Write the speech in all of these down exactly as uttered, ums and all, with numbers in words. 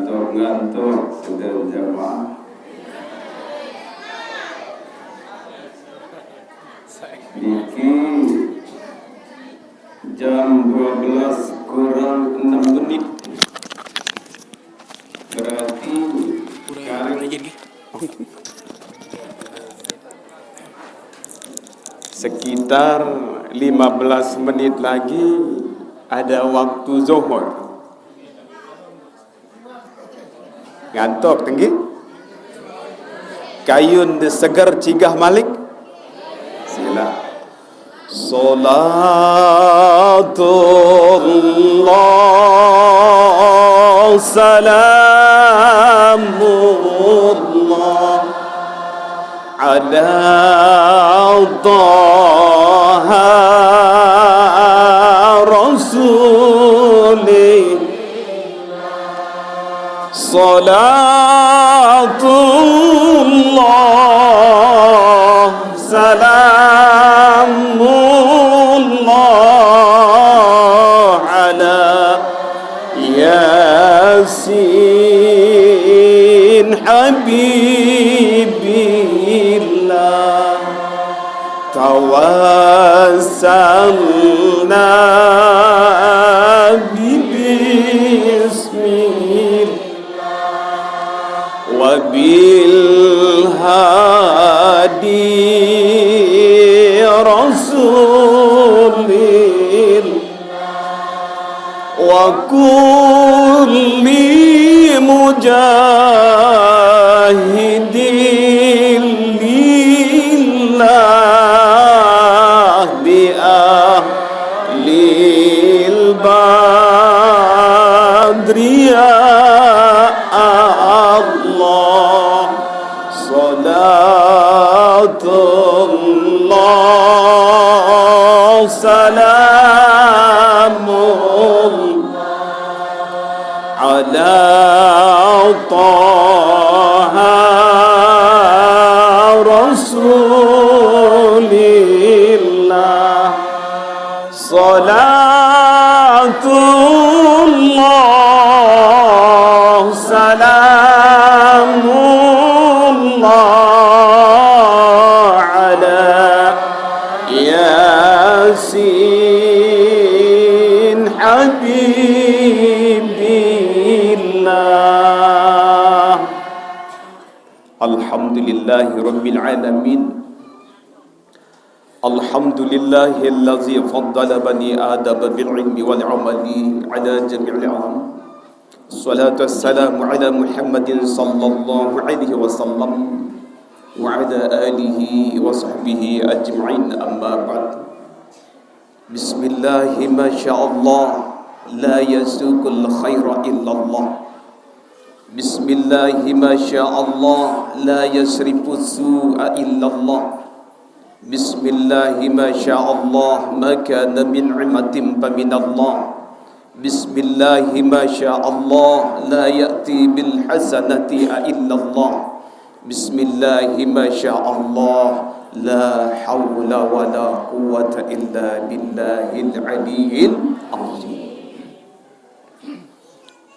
Ngantuk sudah jamaah. Niki jam dua belas kurang enam menit. Berarti kurang karek lagi. Sekitar lima belas menit lagi ada waktu zuhur. Ngantuk tinggi. Kayun diseger cigah malik. Sila. Salatullah salamullah ala taha rasulih. Salatullah salamullah ala Yasin habibillah. Tawassalna bismillah wa bil hadi rasulillah. وكل مجاهد لله بأهل البدر يا الله. Salatullah salamullah ala taha rasulillah. Salatullah salamullah ala Yasin habibillah. Alhamdulillahi rabbil alamin. Alhamdulillahilladzi faddala bani Adam bil ilmi wal amali ala jami'il alam. Salatu wassalamu ala Muhammadin sallallahu alaihi wasallam wa ala alihi wa sahbihi ajma'in, amma ba'd. Bismillahi ma sya Allah, la yasuqul khaira illallah. Bismillahi ma sya Allah, la yasrifus su'a illallah. Bismillahi ma sya Allah, ma kana min ni'matin fa minallah. Bismillahi ma sya Allah, la ya'ti bil hasanati illallah. Bismillahi ma sya Allah, la haula wa la quwwata illa billahil aliyyil azim.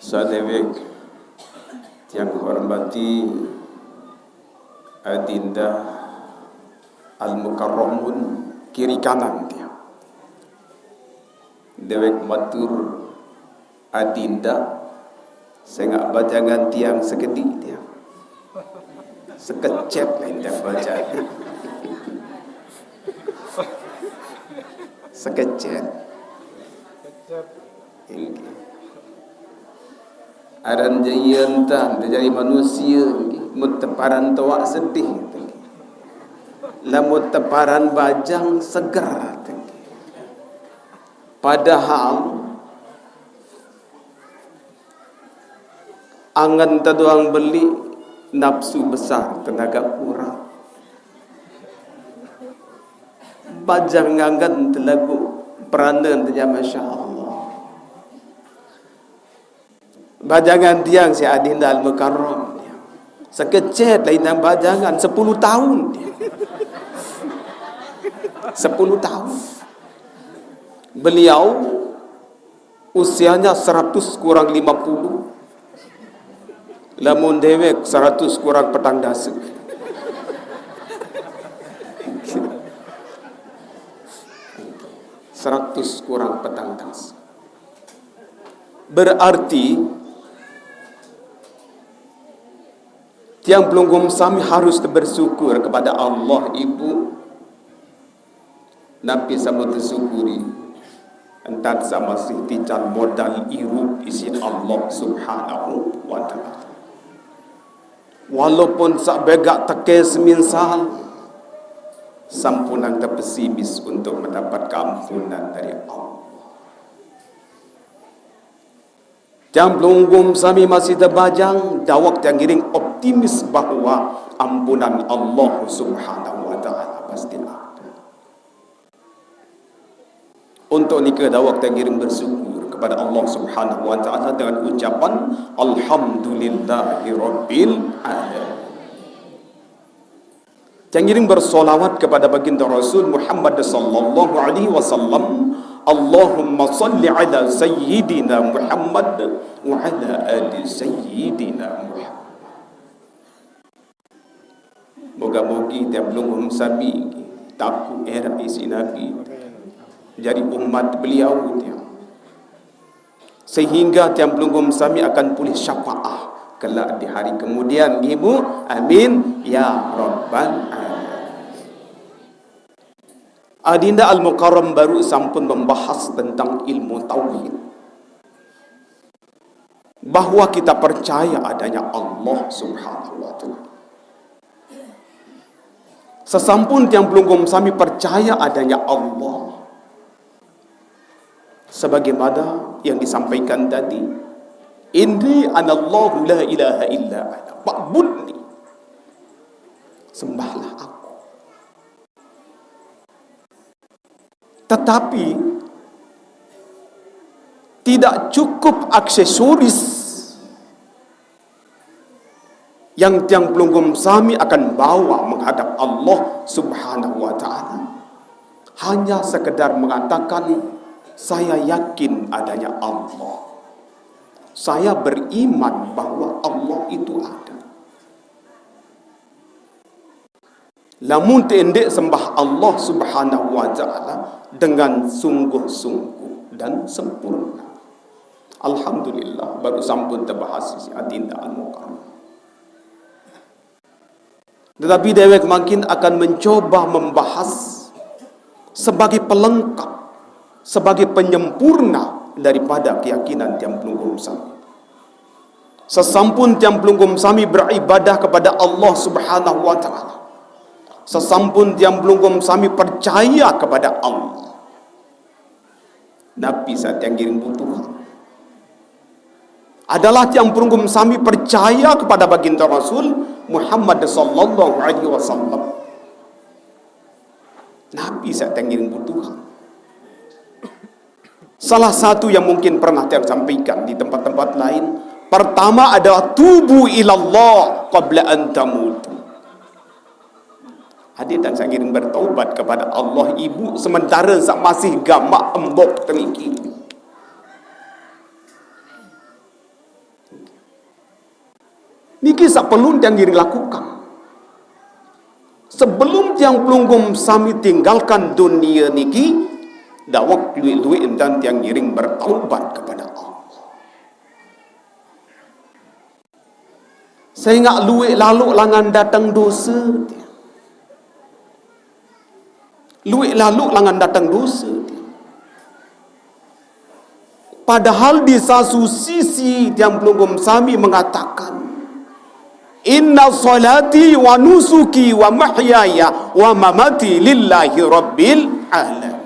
Sadewek tiang hormati Adinda Al-Mukarramun kiri kanan tiang. Dewek matur Adinda, sengak bajangan tiang sekedi tiang. Sekecet lain tiang bajangan. Sekecet. Inggih. Aran jaya entah, tejari manusia, inggih. Mun teparan toaq sedih, inggih. Lamun teparan bajang seger, inggih. Padahal angen tedoang beli nafsu besar, tenaga kurang. Bajang angen telagu peranan tenya, masya Allah. Bajangan tiang si Adinda Al-Mukarram. Sekecet lain tiang bajangan sepuluh tahun. Sepuluh tahun. Beliau usianya seratus kurang lima puluh. Lamun dewek seratus kurang petang dasa. Seratus kurang petang dasa. Berarti tiang pelungguh sami harus bersyukur kepada Allah, Ibu. Napi sama tersyukuri? Entan sama sih tican modal irup isi Allah Subhanahu wa Ta'ala. Walaupun sak begak teke seminsal, sampunang terpesimis untuk mendapat keampunan dari Allah. Tiang pelungguh sami masih terbajang, dawak tiang ngiring optimis bahwa ampunan Allah Subhanahu wa Ta'ala pasti ada. Untuk nika dawak tiang ngiring bersyukur kepada Allah Subhanahu wa Ta'ala dengan ucapan Alhamdulillahirabbil alamin. Tiang ngiring bersolawat kepada baginda Rasul Muhammad sallallahu alaihi wasallam. Allahumma salli ala sayyidina Muhammad wa ala ali sayyidina Muhammad. Moga-mogi tiang pelungguh sami taku era isi Nabi, jadi umat beliau tiang. Sehingga tiang pelungguh sami akan pulih syafaah kelak di hari kemudian, Ibu. Amin ya rabbal alamin. Adinda Al-Mukarram baru sampun membahas tentang ilmu tauhid, bahwa kita percaya adanya Allah Subhanahu wa Ta'ala. Sesampun tiang pelungguh sami percaya adanya Allah, sebagaimana yang disampaikan tadi, "Inni anallahu la ilaha illa ana, fa'budni." Sembahlah aku. Tetapi tidak cukup aksesoris yang tiang pelungguh sami akan bawa menghadap Allah Subhanahu wa Ta'ala. Hanya sekedar mengatakan, "Saya yakin adanya Allah. Saya beriman bahwa Allah itu ada." Lamun teu endek sembah Allah Subhanahu wa Ta'ala dengan sungguh-sungguh dan sempurna. Alhamdulillah, baru sampun terbahas isi adinda Al-Mukarram. Tetapi dewek mangkin akan mencoba membahas sebagai pelengkap, sebagai penyempurna daripada keyakinan tiang pelungguh sami. Sesampun tiang pelungguh sami beribadah kepada Allah Subhanahu wa Ta'ala, sesampun tiang pelungguh sami percaya kepada Allah, napi saq tiang ngiring butuhang? Adalah tiang pelungguh sami percaya kepada baginda Rasul Muhammad sallallahu alaihi wasallam. Napi saq tiang ngiring butuhang? Salah satu yang mungkin pernah tiang sampaikan di tempat-tempat lain, pertama adalah, "Tubu ilallah qabla an tamutu." Adik dan saq ngiring bertaubat kepada Allah, Ibu, sementara saq masih gamaq embok teniki. Niki saq perlu tiang ngiring lakukan. Sebelum tiang pelungguh sami tinggalkan dunia niki, dawek lueq-lueq entan tiang ngiring bertaubat kepada Allah. Sengaq lueq laloq langan dateng dose. Lueq laloq langan dateng dose. Padahal di satu sisi tiang pelungguh sami mengatakan, "Inna salati wa nusuki wa mahyaya wa mamati lillahi rabbil alamin."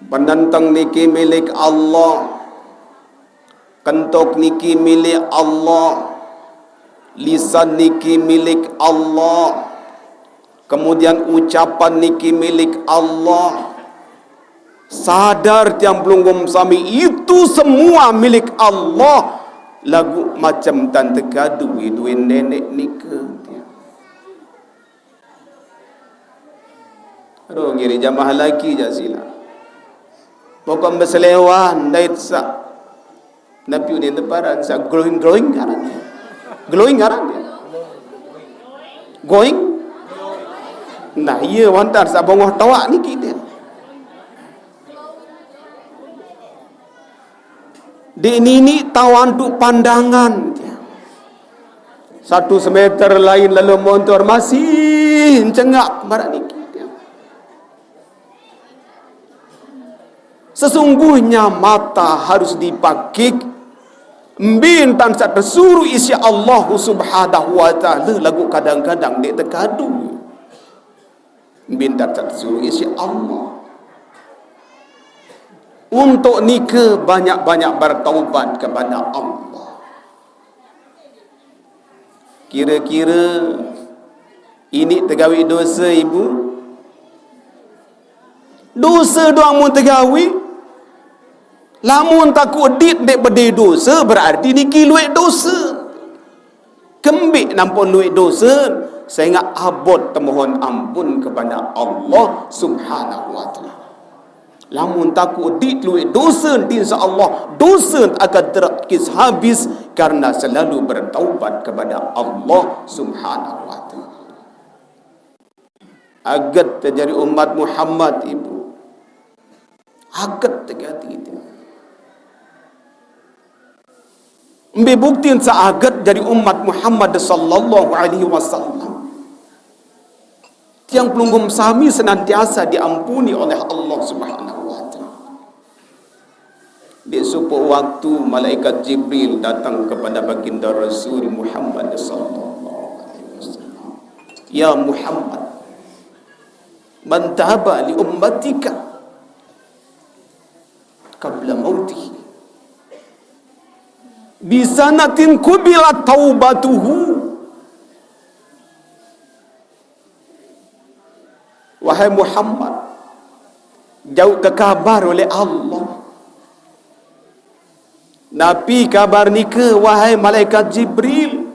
Penenteng niki milik Allah. Kentok niki milik Allah. Lisan niki milik Allah. Kemudian ucapan niki milik Allah. Sadar tiang pelungguh sami, itu semua milik Allah. Laguq macem tan tekadu iduin neneq nike. Aduh, ngiring jamaah lagi jaq silaq. Pokok beselewan dait saq Napi unin teparan sa glowing, glowing ngaran dia. Glowing ngaran dia. Going. Nah, iya wantan sa bongoh toak niki dia. Di nini tawan tu pandangan dia. Satu semeter lain lalu montor masih cengak marah niki dia. Sesungguhnya mata harus dipakik. Mbin tan sa tersuruh isi Allah Subhanahu wa Ta'ala lagu kadang-kadang dek tekadu. Mbin tan sa tersuruh isi Allah. Untuk nika banyak-banyak bertaubat kepada Allah. Kira-kira ini tegawi dosa, ibu? Dosa doang mun tegawi. Lamun takut dit dek bede dosa, berarti niki luek dosa. Kembik nampun luek dosa, sehingga abot temohon ampun kepada Allah Subhanahu wa Ta'ala. Lamun takut dit luek dosa, insya Allah dosa akan terkis habis karena selalu bertaubat kepada Allah Subhanahu wa Ta'ala. Agat terjadi umat Muhammad, ibu. Agat terjadi itu. Mbe bukti saagat jadi umat Muhammad sallallahu alaihi wasallam. Tiang pelungguh sami senantiasa diampuni oleh Allah Subhanahu wa Ta'ala. Di suatu waktu malaikat Jibril datang kepada baginda Rasul Muhammad sallallahu alaihi wasallam. Ya Muhammad, man taba li ummatika qabla mautihi bisanatin kubilat taubatuhu. Wahai Muhammad, jauh ke kabar oleh Allah. Napi kabar nika, wahai malaikat Jibril?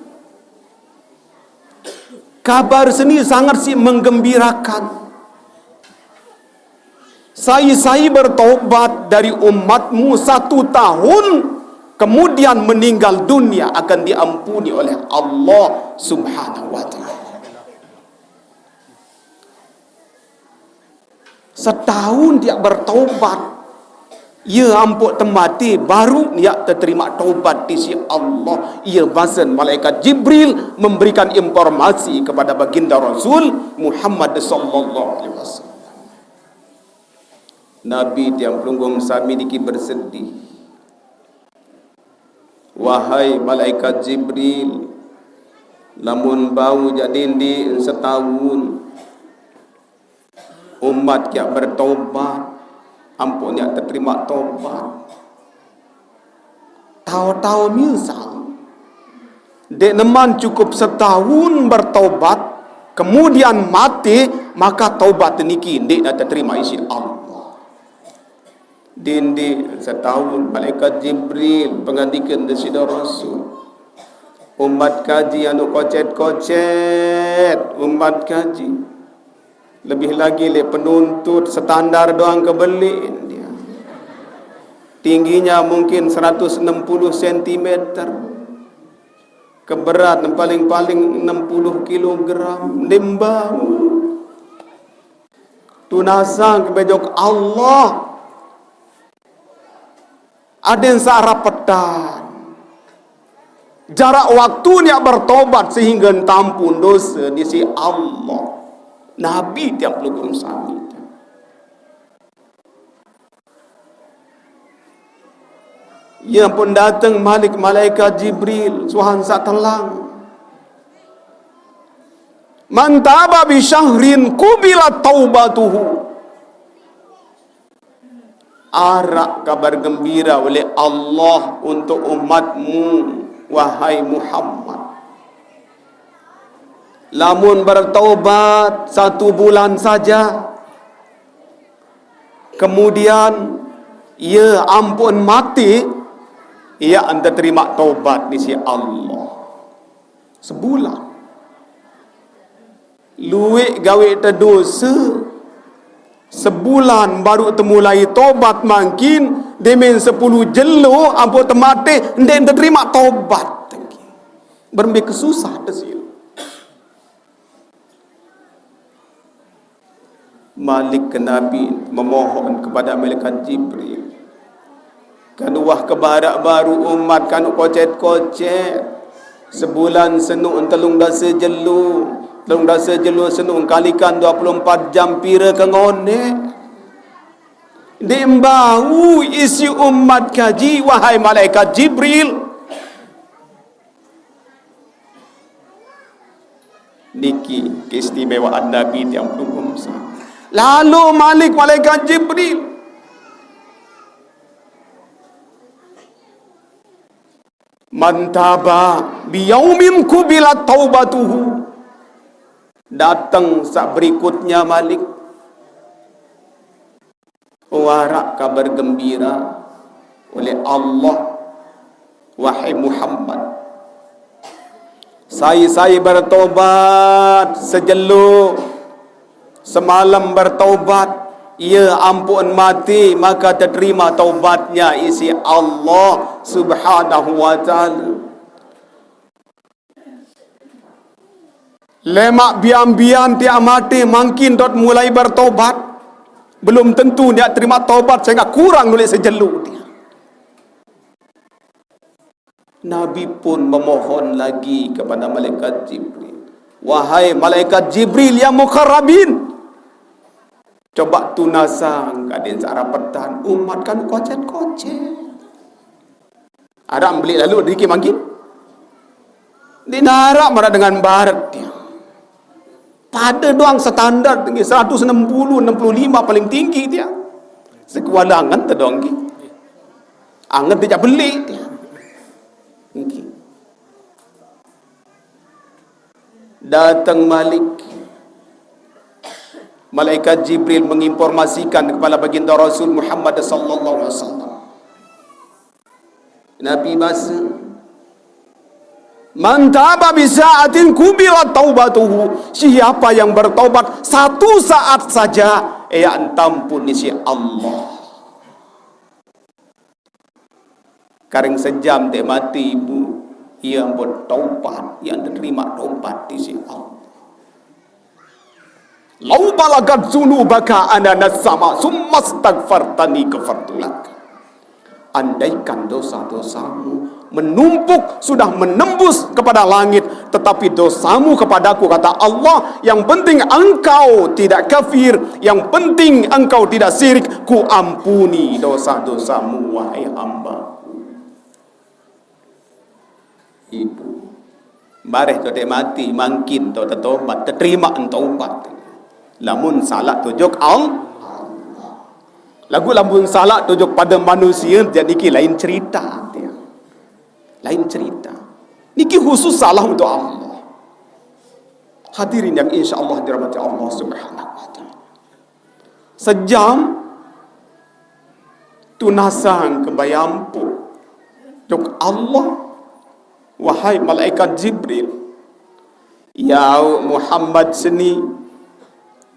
Kabar seni sangat si menggembirakan. Sai-sai bertobat dari umatmu satu tahun, kemudian meninggal dunia, akan diampuni oleh Allah Subhanahu wa Ta'ala. Setahun dia bertobat, ia ampun temati, baru dia terterima tobat di sisi Allah. Ia basen malaikat Jibril memberikan informasi kepada baginda Rasul Muhammad sallallahu alaihi wasallam. Nabi tiang pelungguh sami niki bersedih. Wahai malaikat Jibril, lamun bau jadi ndi setahun, umat kia bertobat, ampun dia terterima tobat. Tahu-tahu misal, dek neman cukup setahun bertobat, kemudian mati, maka tobat niki dek dah terterima isi Allah. Dindi setahun malaikat Jibril pengandikan Desida Rasul. Umat kaji anu kocet-kocet, umat kaji. Lebih lagi le penuntut standar doang kebeli dia. Tingginya mungkin seratus enam puluh sentimeter. Keberat paling-paling enam puluh kilogram. Dembau. Tunasang kebejok Allah. Aden sarapetan. Jarak waktu niat bertobat sehingga tampun dosa di si Allah. Nabi tiang pelukun sami. Ia pun datang malik malaikat Jibril, suhan sak telang. Man taba bi syahrin kubilat taubatuhu. Arak kabar gembira oleh Allah untuk umatmu, wahai Muhammad. Lamun bertaubat satu bulan saja, kemudian ia ampun mati, ia anda terima taubat di si Allah. Sebulan. Luik gawe tedosa. Sebulan baru temulai tobat mangkin, Demen sepuluh jelo ampoq temate ndeq terima tobat. Berembe kesusah tesil. Malik ke Nabi memohon kepada malaikat Jibril. Kan uwah kebaraq baruq umat kan kocet-kocet. Sebulan senuq telung dase jelo. Telung dase jelo senuq kalikan dua puluh empat jam pire ke ngoneq. Ndeq bau isiq umat kaji, wahai malaikat Jibril. Niki keistimewaan Nabi tiang pelungguh sami. Lalo malik malaikat Jibril. Man taba biyaumin qubilat taubatuhu. Dateng saq berikutnya malik. Warak kabar gembira oleh Allah, wahai Muhammad. Sai-sai bertobat sejelo, semalam bertobat, ie ampoqn mate, maka teterima tobatnya isiq Allah Subhanahu wa Ta'ala. Lemaq bian-bian tiaq mate mangkin dot mulai bertobat, belum tentu niaq terimaq tobat sehingga kurang nuleq sejelo tiaq. Nabi pun memohon lagi kepada malaikat Jibril, "Wahai malaikat Jibril yang mukarrabin, coba tunasang kaden saq rapetan, umat kan kocet-kocet." Araq beleq lalo dikit mangkin? Ndeq naraq maraq dengan baret tiang. Pade doang standar tinggi seratus enam puluh, enam puluh lima paling tinggi tiang. Sekuala angen te doang nggih. Angen te jaq beleq tiang. Nggih. Dateng malik. Malaikat Jibril menginformasikan kepada baginda Rasul Muhammad sallallahu alaihi wasallam. Nabi base, "Man taba bi sa'atin qubilat taubatuhu." Siapa yang bertobat satu saat saja, ie ntampuni siq Allah. Karing sejam te mate, Ibu, ie ampoq tobat, ie ndeq terimaq tobat isiq Allah. "Lau balagat dzunubaka ananas sama, summastaghfartani ghafartu lak." Andaikan dosa-dosamu menumpuk, sudah menembus kepada langit, tetapi dosamu kepadaku, kata Allah, yang penting engkau tidak kafir, yang penting engkau tidak syirik, ku ampuni dosa-dosamu, wahai hambaku. Ibu. Bareh to te mati, mangkin to tetobat, teterimaq tobat. Lamun salaq to jok Allah. Laguq lamun salaq to jok pade manusie, jaq niki lain cerita, ya. Lain cerita. Niki khusus salaq untuk Allah. Hadirin yang insyaallah dirahmati Allah Subhanahu wa Ta'ala. Sejam tunasang kebayampu jok Allah, wahai malaikat Jibril. Yauq Muhammad seni,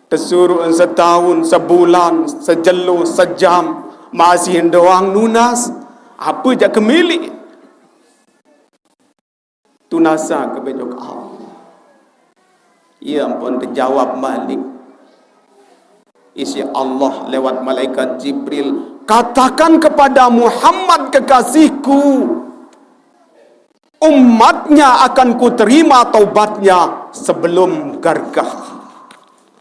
tesuruq setaun, sebulan, sejelo, sejam, masih doang nunas, ape jaq kemiliq? Tunasa kebejok Allah. Ie ampun tejawab malik isiq Allah lewat malaikat Jibril, "Katakan kepada Muhammad kekasihku, umatnya akan kuterima taubatnya sebelum gargah."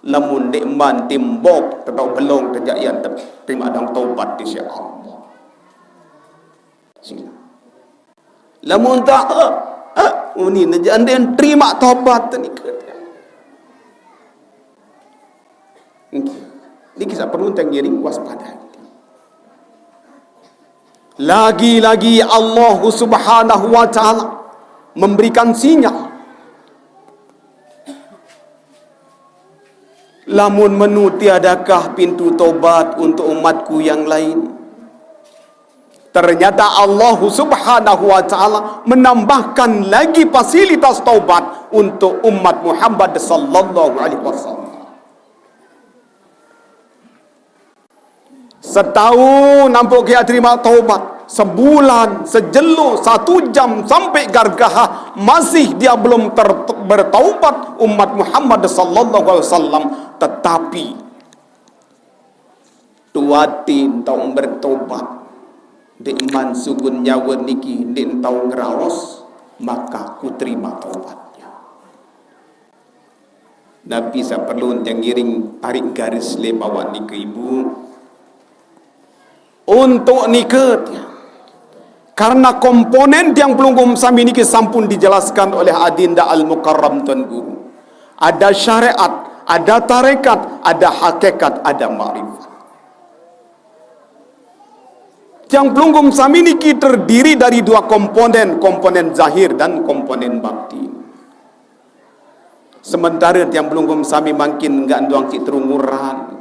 Lamun ndeqman timbok tetaoq belong tejaq ie te-, terimaq dang taubat isiq Allah. Sila. Lamun taat, ah, unin aja anden terimaq tobat nike. Niki. Niki saq perlu te ngiring waspada. Lagi-lagi Allah Subhanahu wa Ta'ala memberikan sinyal. Lamun menu tiadakah pintu tobat untuk umatku yang lain? Ternyata Allah Subhanahu wa Ta'ala menambahkan lagi fasilitas taubat untuk umat Muhammad sallallahu alaihi wasallam. Setahun ampu kia terima taubat, sebulan, sejelo, satu jam sampai gargahah masih dia belum ter-, bertaubat umat Muhammad sallallahu alaihi wasallam. Tetapi tuatin tau bertobat, ndeqman sugun nyawa niki ndeq tau ngeraos, maka kuterima taubatnya. Napi saq perlu tiang ngiring tarik garis leq bawaq nike, Ibu, untuk nike tiang. Karena komponen tiang pelungguh sami niki sampun dijelaskan oleh Adinda Al-Mukarram Tuan Guru. Ada syariat, ada tarekat, ada hakikat, ada makrifat. Tiang pelungguh sami niki terdiri dari dua komponen, komponen zahir dan komponen batin. Sementara tiang pelungguh sami mangkin nggak doang siq terunguran.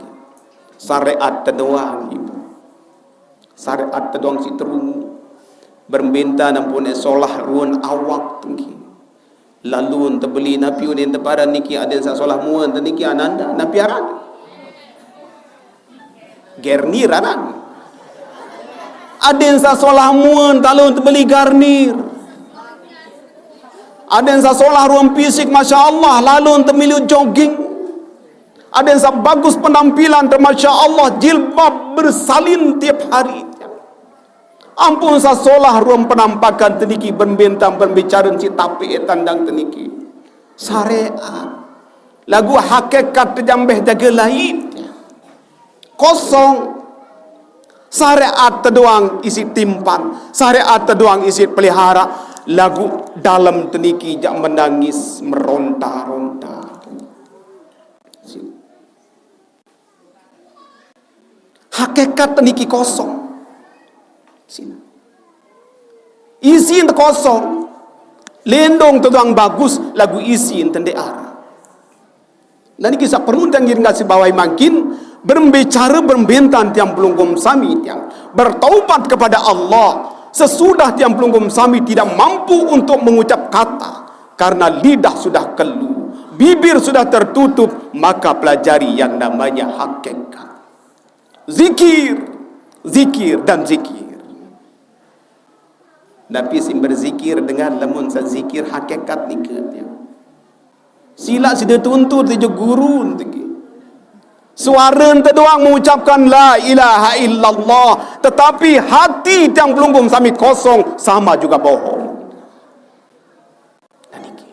Syariat tedoang, Ibu. Syariat tedoang siq terungu. Berembe entan ampun solah ruen awak niki. Lalu ente beli napi unin teparan niki, aden saq solah muen te niki ananda, napi aran? Gernir aran. Aden saq solah muen talon tebeli garnir. Aden saq solah ruang fisik, masya Allah, lalon temilu jogging. Aden saq bagus penampilan te, masya Allah, jilbab bersalin tiap hari. Ampun saq solah ruang penampakan teniki, berembe entan berembe care siq tape tandang teniki. Syariat. Laguq hakikat tejambeh jage lain. Kosong. Syariat tedoang isiq timpan, syariat tedoang isiq pelihara, laguq dalem teniki jaq menangis meronta-ronta. Hakikat teniki kosong. Isin te kosong. Lendong tedoang bagus, laguq isin te ndeq araq. Nah, niki saq perlu tiang ngiring garis bawahi mangkin, berembe care berembe entan tiang pelungguh sami tiang bertaubat kepada Allah. Sesudah tiang pelungguh sami tidak mampu untuk mengucap kata, karena lidah sudah kelu, bibir sudah tertutup, maka pelajari yang namanya hakikat. Zikir, zikir, dan zikir. Napi siq berzikir dengan lamun saq zikir hakikat nike? Silaq side tuntut ije guru niki. Suare ente doang mengucapkan la ilaha illallah, tetapi hati tiang pelungguh sami kosong, sama juga bohong. Nah, niki.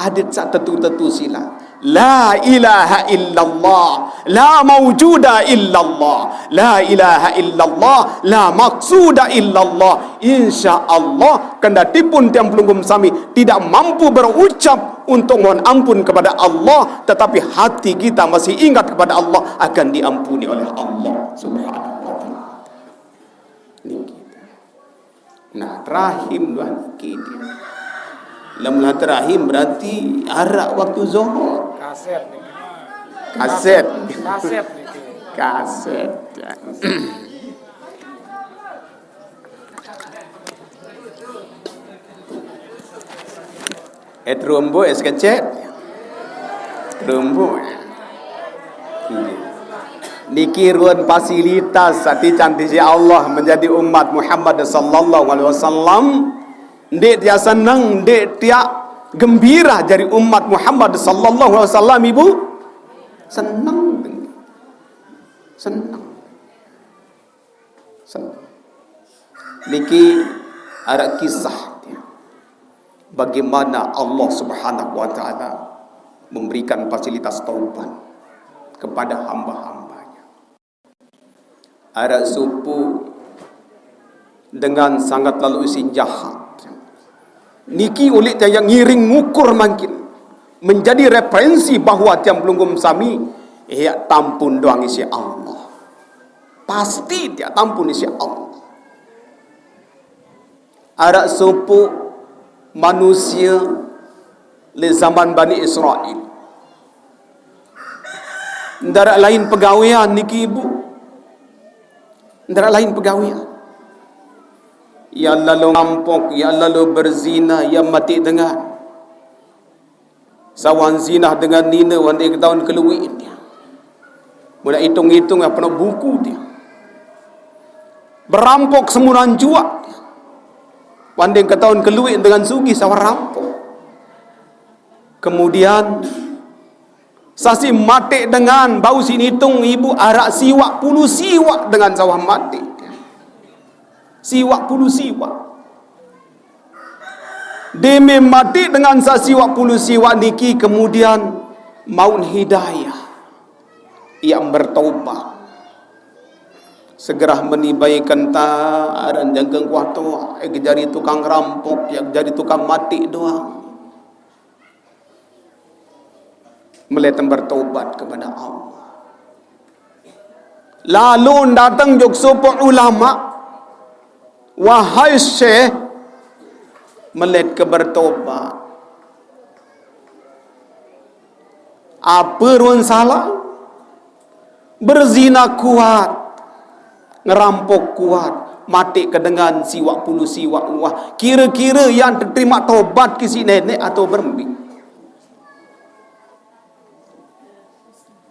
Adeq saq tetu-tetu silaq. La ilaha illallah, la maujuda illallah, la ilaha illallah, la maqsuda illallah. Insya Allah, kendatipun tiang pelungguh sami tidak mampu berucap untuk mohon ampun kepada Allah, tetapi hati kita masih ingat kepada Allah, akan diampuni oleh Allah Subhanahu wa Ta'ala. Niki. Nah, rahim tuan niki. Lamun rahim berarti araq waktu Zuhur. Kaset niki. Kaset. Kaset niki. Kaset. Eh, terombo es kecet. Terombo. Niki ruen fasilitas saq tican isiq Allah menjadi umat Muhammad sallallahu alaihi wasallam. Ndeq tiaq seneng, ndeq tiaq gembira jari umat Muhammad sallallahu alaihi wasallam, Ibu? Seneng. Seneng. Seneng. Niki araq kisah bagaimana Allah Subhanahu wa Ta'ala memberikan fasilitas taubat kepada hamba-hambanya. Araq sopoq dengan sangat lalu isin jahat. Niki uleq tiang ngiring ngukur mangkin, menjadi referensi bahwa tiang pelungguh sami, yaq tampun doang isiq Allah. Pasti tiaq tampun isiq Allah. Araq sopoq manusie leq zaman Bani Israel. Ndaraq lain pegawean niki, Ibu. Ndaraq lain pegawean. Yaq lalo ngampok, yaq lalo berzina, yaq mateq dengan. Sawan zinah dengan nine, wan ndeq ketaun kelueqin. Mula itung-itung apa nak buku dia. Berampok semua juak dia. Wanding ketaun keluik dengan sugih sawah rampok. Kemudian sasi matik dengan bau sinitung ibu arak siwak puluh siwak dengan sawah matik. Siwak puluh siwak. Demi matik dengan sasiwak puluh siwak niki kemudian maun hidayah. Ia bertaubat. Segera menibaikan ta aran jangkang kuato, ia jadi tukang rampok, ia jadi tukang matik doang. Melihat bertaubat kepada Allah. Lalu datang jok sopo ulama, wahai syekh, melihat ke bertobat. Apa run salah? Berzina kuat, ngerampok kuat, matik ke dengan siwak puluh siwak uah. Kira-kira yang terterima tobat ke si nenek atau berembi?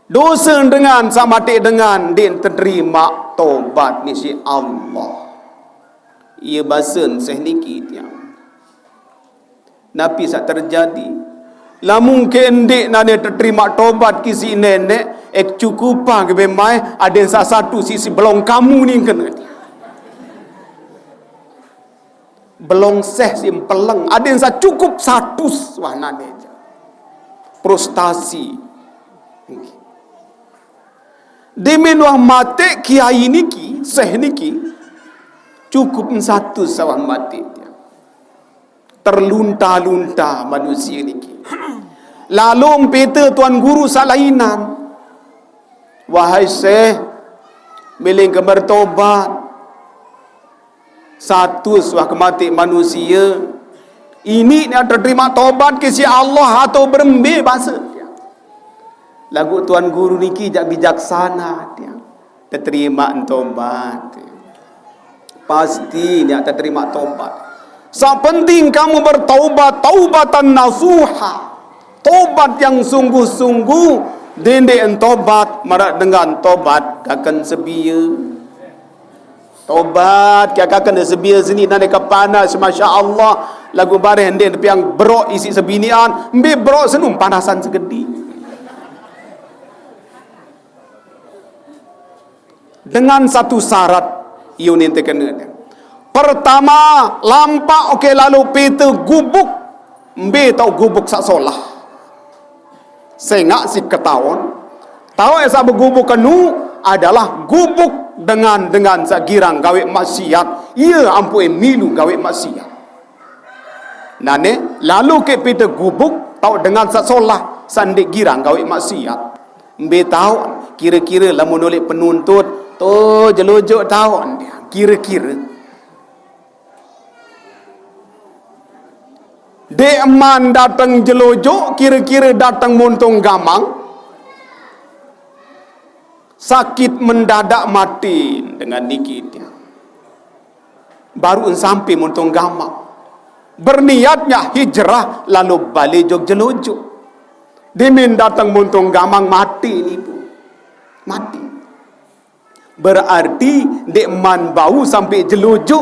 Dosa dengan sama ti dengan din terima tobat ni si Allah. Ia basen seh niki tiang. Napi sak terjadi? Lamun ke endik nane terima tobat ki si nenek, ek cukupa ke bemai, aden sa satu si si belong kamu ni kena. Belong seh si empeleng, aden sa cukup satus wah nane ja. Prostasi. Dimin wah mate kiai niki, seh niki, cukup satus sawah mate dia. Terlunta-lunta manusia niki. Lalu mpita tuan guru salainan. Wahai seh, miling ke bertobat. Satus wah kemati manusia. Ini ni terima tobat ke si Allah atau berembe basa dia. Lagu tuan guru niki jak bijaksana dia. Terima tobat. Pasti dia terima tobat. Sa penting kamu bertaubat, taubatan nasuha. Tobat yang sungguh-sungguh, dende entobat marak dengan tobat kakan sebia. Tobat, kia kakan sebia sini nade ke panas, masya Allah. Lagu bareh ndin piang berok isi sebinian, mbe berok senum panasan segedi. Dengan satu syarat, yunin tekena. Pertama, lampak oke lalu pita gubuk, mbe tau gubuk sak solah. Sengak si ketaon, tau esa begubuk kenu adalah gubuk dengan, dengan sak girang gawe maksiat, ia ampun milu gawe maksiat. Nane, lalu ke pita gubuk, tau dengan sak solah, sandik girang gawe maksiat. Mbe tau, kira-kira lamun oleh penuntut, to jelojo tau, kira-kira. Dek man datang jelojo, kira-kira datang muntung gamang, sakit mendadak mati dengan niki dia. Baru sampai muntung gamang. Berniatnya hijrah, lalu balik jog jelojo. Dimin datang muntung gamang mati ni bu. Mati. Berarti dek man bau sampai jelojo,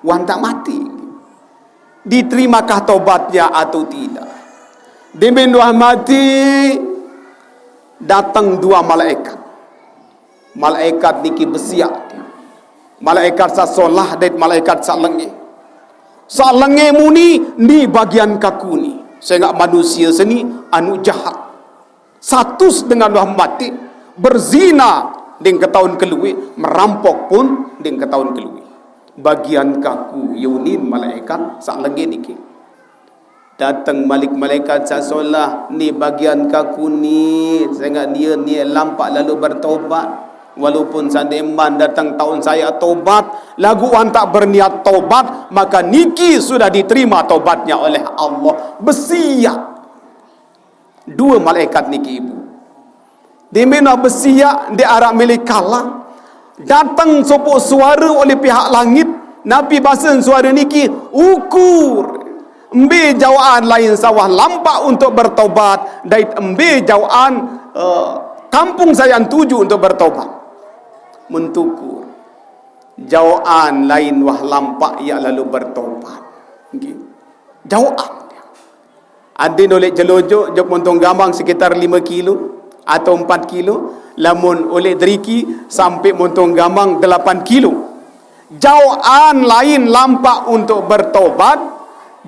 wan tak mati. Diterimakah tobatnya atau tidak? Dimin wah mati, datang dua malaikat. Malaikat niki besiak. Malaikat sak solah dait malaikat sak lenge. Sak lenge muni, ni bagian kaku ni. Sengak manusia seni anu jahat. Satus dengan wah mati, berzina ding ketaun kelui, merampok pun ding ketaun kelui. Bagian kaku yunin malaikat sak lenge niki. Datang malik malaikat sak solah, ni bagian kaku ni, sengak dia ni lampak lalu bertobat. Walaupun sandeman datang taun saya tobat, lagu wan tak berniat tobat, maka niki sudah diterima tobatnya oleh Allah. Besiak. Dua malaikat niki ibu. Di mena besiak di arah milik kala. Datang sopo suara oleh pihak langit. Napi basen suara niki? Ukur. Embe jawaan lain sawah lampak untuk bertobat. Dait embe jawaan eh, Kampung saya tuju untuk bertobat. Mun tukur. Jaoan lain wah lampak ia lalu bertobat. Nggih. Jaoan. Adin oleh Jelojo, jok Montong Gamang sekitar lima kilo atau empat kilo. Lamun oleh Driki sampai Montong Gamang delapan kilo. Jaoan lain lampak untuk bertobat,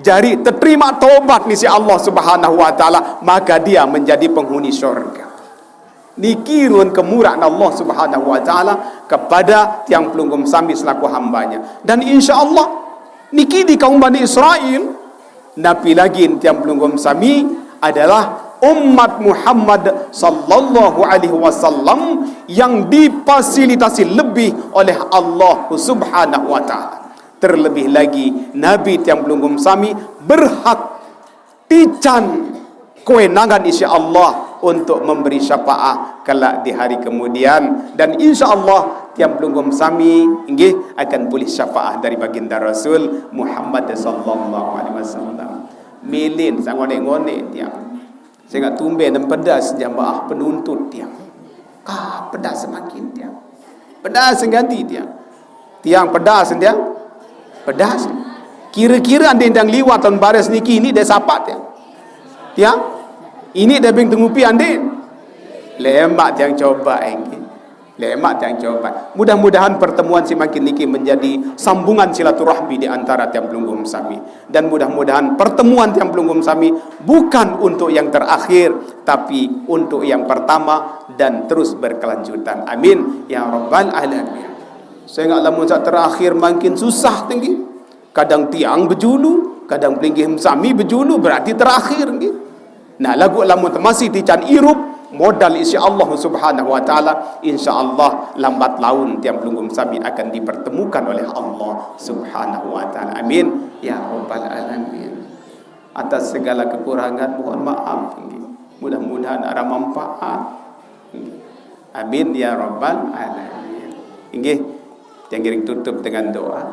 jari terima tobat ni si Allah Subhanahu wa Ta'ala, maka dia menjadi penghuni syurga. Niki run kemurahan Allah Subhanahu wa Ta'ala kepada tiang pelungguh sami selaku hambanya. Dan insya Allah, niki di kaum Bani Israel, napi lagi tiang pelungguh sami adalah umat Muhammad sallallahu alaihi wasallam yang difasilitasi lebih oleh Allah Subhanahu wa Ta'ala. Terlebih lagi, Nabi tiang pelungguh sami berhak tican kewenangan insya Allah untuk memberi syafaat kelak di hari kemudian, dan insya Allah tiang pelungguh sami inggih akan pulih syafaat dari baginda Rasul Muhammad sallallahu alaihi wasallam. Milin sangonek-ngonek tiang. Sehingga tumben dan pedas jamaah penuntut tiang. Ah, pedas semakin tiang. Pedas sengganti tiang. Tiang pedas tiang. Pedas. Kira-kira andin tiang liwat tahun baris niki ini dia sapat tiang. Tiang. Ini dia bing tengupi andin. Lemak tiang coba engki. Lemak tiang coba. Mudah-mudahan pertemuan semakin niki menjadi sambungan silaturahmi di antara tiang pelungguh sami. Dan mudah-mudahan pertemuan tiang pelungguh sami bukan untuk yang terakhir, tapi untuk yang pertama dan terus berkelanjutan. Amin ya rabbal alamin. Sehingga lamun sak terakhir makin susah tinggi. Kadang tiang bejulu, kadang pelinggih sami bejulu, berarti terakhir nggih. Nah, lagu lamun masih tican irup, modal insya Allah Subhanahu wa Ta'ala, insya Allah lambat laun tiang pelungguh sami akan dipertemukan oleh Allah Subhanahu wa Ta'ala. Amin ya rabbal alamin. Atas segala kekurangan mohon maaf. Mudah-mudahan ada manfaat. Amin ya rabbal alamin. Inggih, tiang ngiring tutup dengan doa.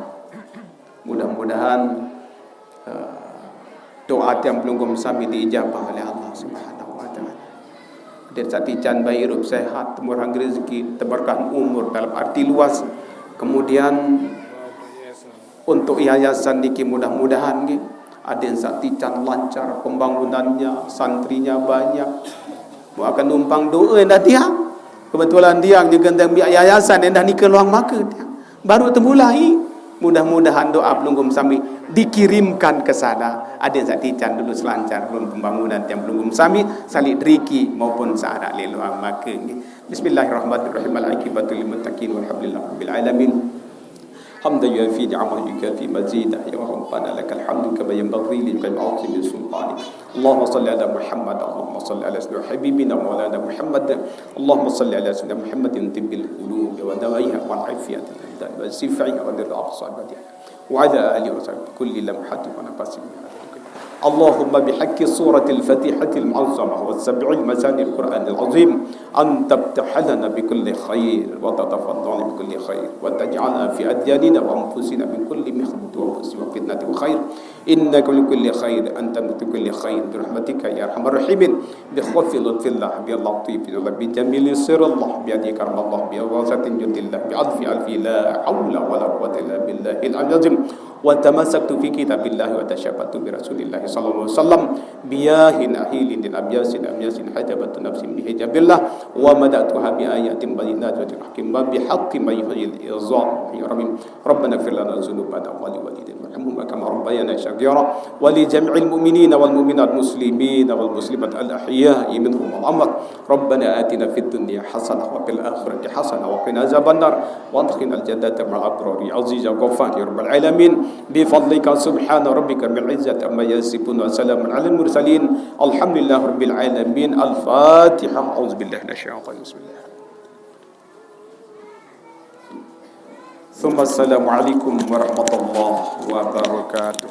Mudah-mudahan eh, doa tiang pelungguh sami diijabah oleh Allah Subhanahu wa Ta'ala. Dia satican baik hidup sehat, temurah rezeki, tebarkah umur dalam arti luas. Kemudian untuk yayasan niki mudah-mudahan nggih adin satican lancar pembangunannya, santrinya banyak. Mau akan numpang doa dah tiang. Kebetulan tiang juga tentang pihak yayasan endah nika luang maka tiang. Baru temulai. Mudah-mudahan doa pelungguh sami dikirimkan ke sana. Adin satican dulu selancar belum pembangunan tiang pelungguh sami, salik deriki maupun seanak leluang maka. Bismillahirrahmanirrahim. Al-aqibatu lil muttaqin walhamdulillahi rabbil alamin. حمدا يوافي نعمه ويكافئ مزيده. يا ربنا لك الحمد كما ينبغي لجلال وجهك وعظيم سلطانك. اللهم صل على محمد، اللهم صل على سيدنا حبيبنا ومولانا محمد. اللهم صل على سيدنا محمد طب القلوب ودوائها والعافية الأبدان وشفائها ونور الأبصار وعلى آله وصحبه كل لمحة ونفس منها. اللهم بحق سورة الفاتحة المعظمة والسبع المثاني القرآن العظيم أن تفتح لنا بكل خير وتتفضل بكل خير وتجعلنا في أدياننا وأنفسنا من كل محنة وبؤس وفتنة وخير إنك من كل خير أنت من كل خير برحمتك يا أرحم الراحمين بخف لطف الله بلطيف الله بجميل سر الله بيدي كرم الله بواسطة جود الله بألف ألف لا حول ولا قوة إلا بالله العلي العظيم وتمسكت في كتاب الله وتشبثت برسول الله صلى الله عليه وسلم بياه أهيل أبياس أبياس حجبت نفسي بحجاب الله ومدأتها بآيات بينات وذكر حكيم بحق ما يحيي العظام ويحيي الرميم ربنا اغفر لنا ذنوبنا ولوالدينا وارحمهما كما ربيانا صغارا ولجميع المؤمنين والمؤمنات المسلمين والمسلمات الأحياء منهم والأموات ربنا آتنا في الدنيا حسنة وفي الآخرة حسنة وقنا عذاب النار وأدخلنا الجنة مع الأبرار يا عزيز يا غفار يا رب العالمين بفضلك سبحان ربك رب العزة عما يصفون وسلام على المرسلين الحمد لله رب العالمين الفاتحة أعوذ بالله من الشيطان الرجيم بسم الله ثم السلام عليكم ورحمة الله وبركاته